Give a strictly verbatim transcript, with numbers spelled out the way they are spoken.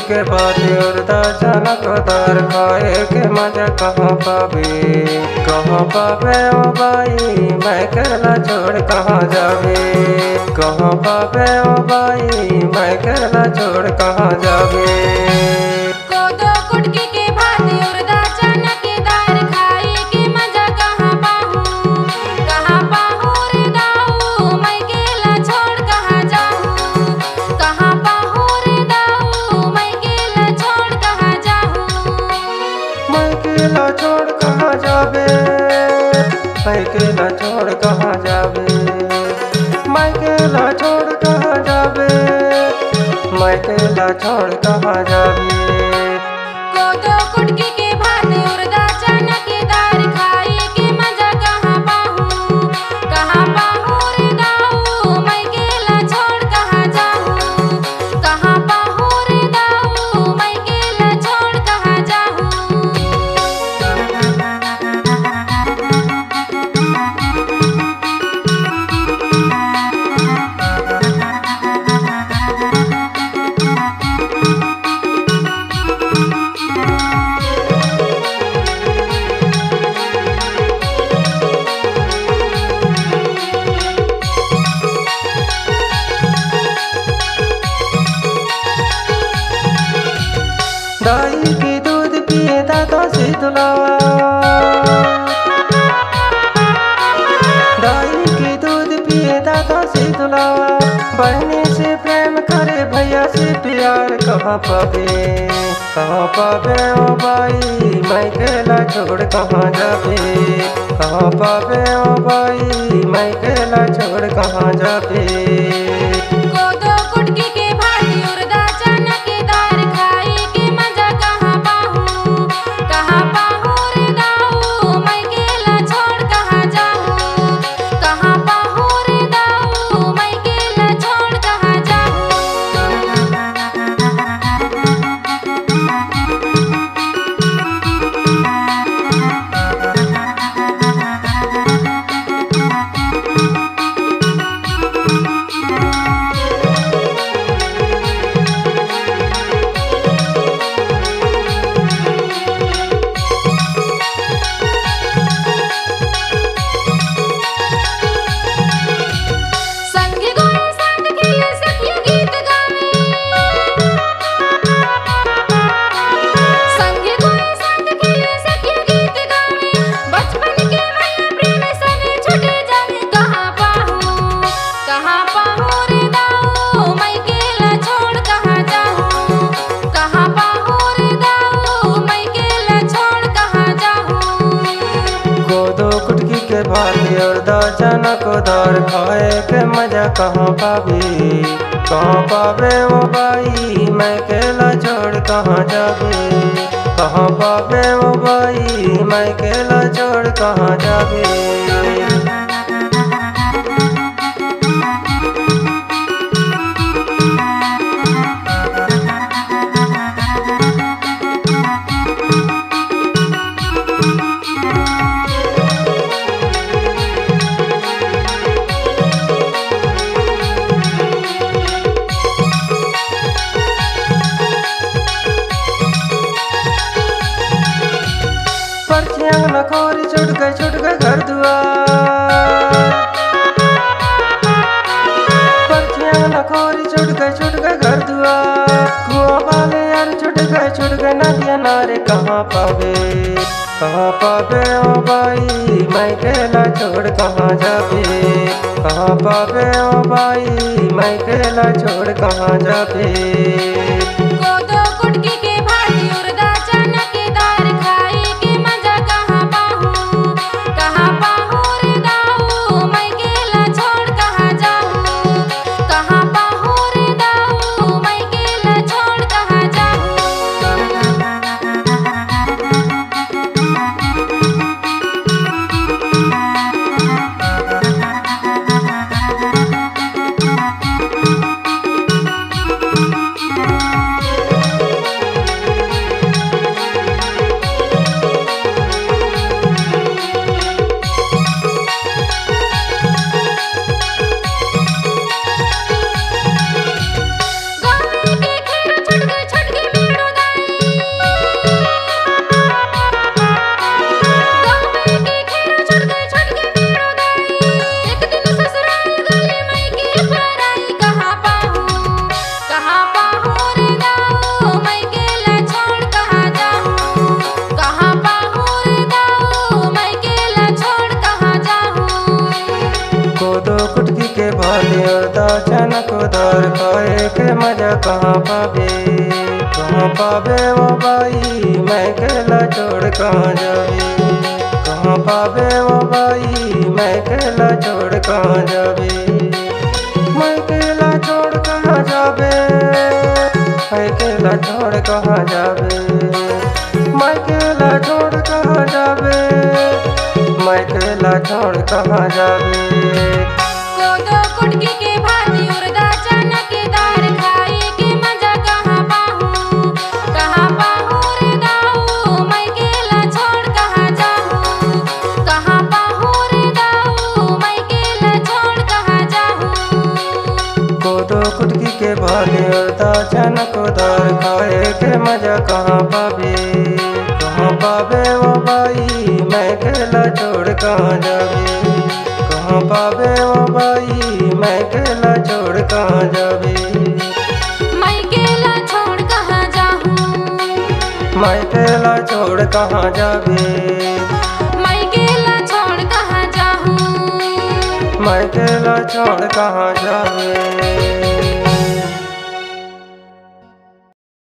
के बाद उरदा चना कोदर खाए के मजा कहाँ पाबे, कहाँ पाबे ओ बाई, मायके ला छोड़ कहाँ जाबे, कहाँ पाबे ओ बाई, मायके ला छोड़ कहाँ जाबे। कोदो कुटकी के भात, उरदा चना के दार खाए के मजा कहाँ पाहूँ, कहाँ पाहूँ रे दाऊ, मायके ला छोड़ कहाँ जाहूँ, कहाँ पाहूँ रे दाऊ, मायके ला छोड़ कहाँ जाहूँ। मायके ला छोड़ कहाँ जाबे, मायके ला छोड़ कहाँ जाबे, मायके ला छोड़ कहाँ जाबे, मायके ला छोड़ कहाँ जाबे। कोदो कुटकी के भात, उरदा चना के दार खाए के मजा कहाँ पाहूँ, कहाँ पाहूँ रे दाऊ, मायके ला छोड़ कहाँ जाहूँ, कहाँ पाहूँ रे दाऊ, मायके ला छोड़ कहाँ जाहूँ। दाई के दूध पिए दादा शीतला, दाई के दूध पिए दादा शीतला, बहिनी से प्रेम करे भैया से प्यार कहाँ पाबे, कहाँ पाबे ओ बाई, मायके ला छोड़ कहाँ जाबे, कहाँ पाबे ओ बाई, मायके ला छोड़ कहाँ जाबे। कोदो कुटकी के भात, उरदा चना के दार खाए के मजा कहाँ पाहूँ, कहाँ पाहूँ रे दाऊ, मायके ला छोड़ कहाँ जाहूँ, कहाँ पाहूँ रे दाऊ, मायके ला छोड़ कहाँ जाहूँ। संगी गोरे साथ खेले, सखिया गीत गावे। संगी गोरे साथ खेले, सखिया गीत गावे। बचपन के माया प्रेम सभी छूट जावे। कहाँ पाहूँ, कहाँ पाहूँ रे दाऊ, मायके ला छोड़ कहाँ जाहूँ। कहाँ पाहूँ रे दाऊ, मायके ला छोड़ कहाँ जाहूँ। कोदो कुटकी के भात, उरदा चना कोदर खाए के मजा कहाँ पाबे, कहाँ पाबे ओ बाई, मायके ला छोड़ कहाँ जाबे, कहाँ पाबे ओ बाई, मायके ला छोड़ कहाँ जाबे। परछी अंगना खोरी छूट गे, छूट गे घर दुआर। परछी अंगना खोरी छूट गे, छूट गे घर दुआर। कुआं वाले यार छूट गे, छूट गे नदिया नारे। कहाँ पाबे, कहाँ पाबे ओ बाई, मायके ला छोड़ कहाँ जाबे। कहाँ पाबे ओ बाई, मायके ला छोड़ कहाँ जाबे। कोदो कुटकी के भात, उरदा चना के दार खाए के मजा कहाँ पाहूँ, कहाँ पाहूँ रे दाऊ, मायके ला छोड़ कहाँ जाहूँ, कहाँ पाहूँ रे दाऊ, मायके ला छोड़ कहाँ जाहूँ। कोदो कुटकी के भात अउ दाल चना के दार खाए के मजा कहाँ पाबे, कहाँ पाबे ओ बाई, मायके ला छोड़ कहाँ जाबे, कहाँ पाबे ओ बाई, मायके ला छोड़ कहाँ जाबे, मायके ला छोड़ कहाँ जाबे, मायके ला छोड़ कहाँ जाबे, मायके ला छोड़ कहाँ जाबे, मायके ला छोड़ कहाँ जाबे। कोदो कुटकी के भात अउ दाल चना के दार खाए के मजा कहाँ पाहूँ, कहाँ पाहूँ रे दाऊ, मायके ला छोड़ कहाँ जाहूँ, कहाँ पाहूँ रे दाऊ, मायके ला छोड़ कहाँ जाहूँ। कोदो कुटकी के भात अउ दाल चना के दार खाए के मजा कहाँ पाबे, कहाँ पाबे ओ बाई, मायके ला छोड़ कहाँ जाबे, कहाँ पाबे ओ बाई, मायके ला छोड़ कहाँ जाबे, मायके ला छोड़ कहाँ जाहूँ, मायके ला छोड़ कहाँ जाबे, मायके ला छोड़ कहाँ जाहूँ, मायके ला छोड़ कहाँ जाबे।